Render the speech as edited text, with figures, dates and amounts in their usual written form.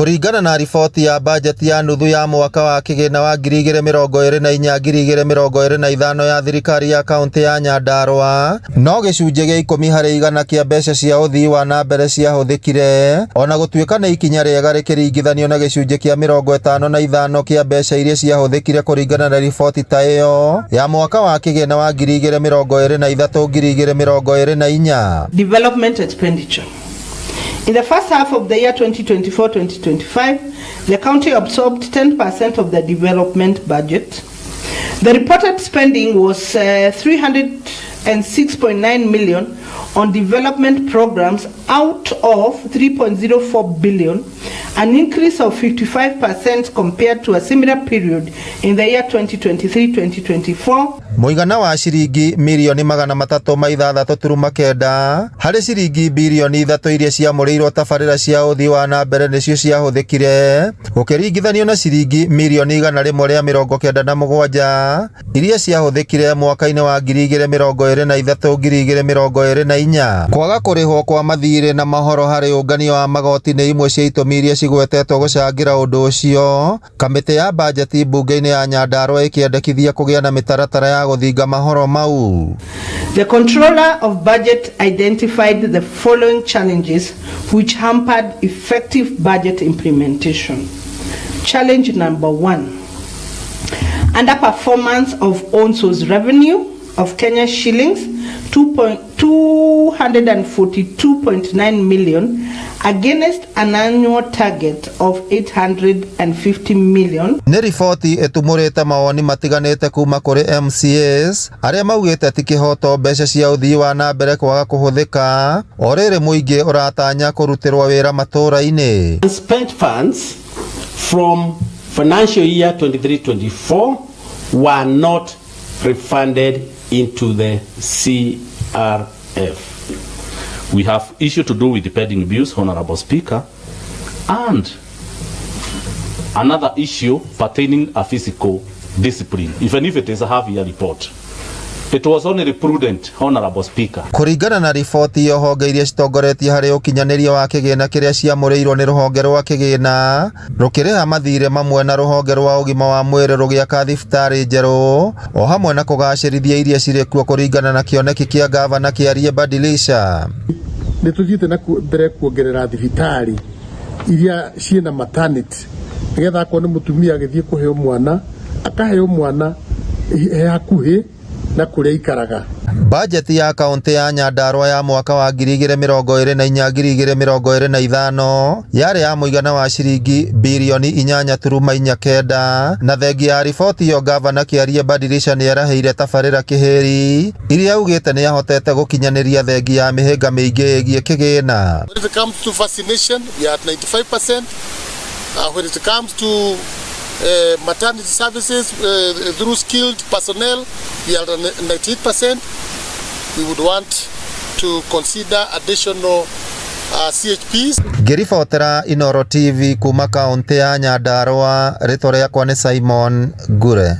Kũringana na riboti ya bajeti ya nuthu ya mwaka wa kĩgĩna wa 2024 2025 ya thirikari ya kaunti ya Nyandarua, no gĩcunjĩ gĩa 10% kĩa mbeca cia ũthii wa na mbere ciahũthĩkire, ona gũtuĩka nĩ ikinya rĩega rĩkĩringithanio na gĩcunjĩ kĩa 55 kĩa mbeca iria ciahũthĩkire kũringana na riboti ta ĩyo ya mwaka wa kĩgĩna wa 2023 2024. Development expenditure. In the first half of the year 2024-2025, the county absorbed 10% of the development budget. The reported spending was 306.9 million on development programs out of 3.04 billion, an increase of 55% compared to a similar period in the year 2023-2024. Mũigana wa ciringi 306.9 mirioni harĩ ciringi 3 birioni iria ciamũrĩirwo tabarĩra cia ũthii wa na mbere nĩcio ciahũthĩkire, gũkĩringithanio na ciringi 197 mirioni iria ciahũthĩkire mwaka-inĩ wa 2023 2024. Kwaga kũrĩhwo kwa mathirĩ na mahoro harĩ ũngania wa magoti nĩ imwe cia itũmi iria cigwetetwo gũcangĩra ũndũ ũcio. Kamĩtĩ ya bajeti mbunge-inĩ ya Nyandarua ĩkĩendekithia kũgĩa na mĩtaratara ya gũthinga mahoro mau. The Controller of Budget identified the following challenges which hampered effective budget implementation. Challenge number one: underperformance of own source revenue of Kenya shillings 242.9 million against an annual target of 850 million. Nĩ riboti ĩtumũrĩte mawoni matiganĩte kuma kũrĩ MCAs arĩa maugĩte ti kĩhoto mbeca cia ũthii wa na mbere kwaga kũhũthĩka o rĩrĩ mũingĩ ũratanya kũrutĩrwo wĩra matũũra-inĩ. Spent funds from financial year 23-24 were not refunded into the CRF. We have issue to do with the pending bills, Honorable Speaker, and another issue pertaining a fiscal discipline, even if it is a half-year report. It was only prudent, Honorable Speaker. Kũringana na riboti ĩyo, honge iria citongoretie harĩ ũkinyanĩria wa kĩgĩna kĩrĩa ciamũrĩirwo nĩ rũhonge rwa kĩgĩna rũkĩrĩha mathirĩ mamwe na rũhonge rwa ũgima wa mwĩrĩ rũgĩaka thibitarĩ njerũ o hamwe na kũgacĩrithia iria cirĩ kuo kũringana na kĩoneki kĩa gavana Kĩarie Badilisha. Nĩ tũthiĩte na mbere kuongerera thibitarĩ iria ciĩna maternity, nĩgetha akorwo nĩ mũtumia agĩthiĩ kũheo mwana, akaheo mwana he hakuhĩ na kũrĩa aikaraga. Bajeti ya kaunti ya Nyandarua ya mwaka wa 2024 2025 yarĩ ya mũigana wa ciringi 8.49 birioni na thengia ya riboti ĩyo, gavana Kĩarie Badilisha nĩ erahĩire tabarĩra kĩhĩri iria augĩte nĩ ahotete gũkinyanĩria thengia ya mĩhĩnga mĩingĩ ĩgiĩ kĩgĩna. When it comes to vaccination, we are at 95%. When it comes to maternity services through skilled personnel, we are at 98%. We would want to consider additional CHPs. Ngĩribotera Inooro TV kuma kaunti ya Nyandarua, rĩtwa rĩakwa nĩ Simon Ngure.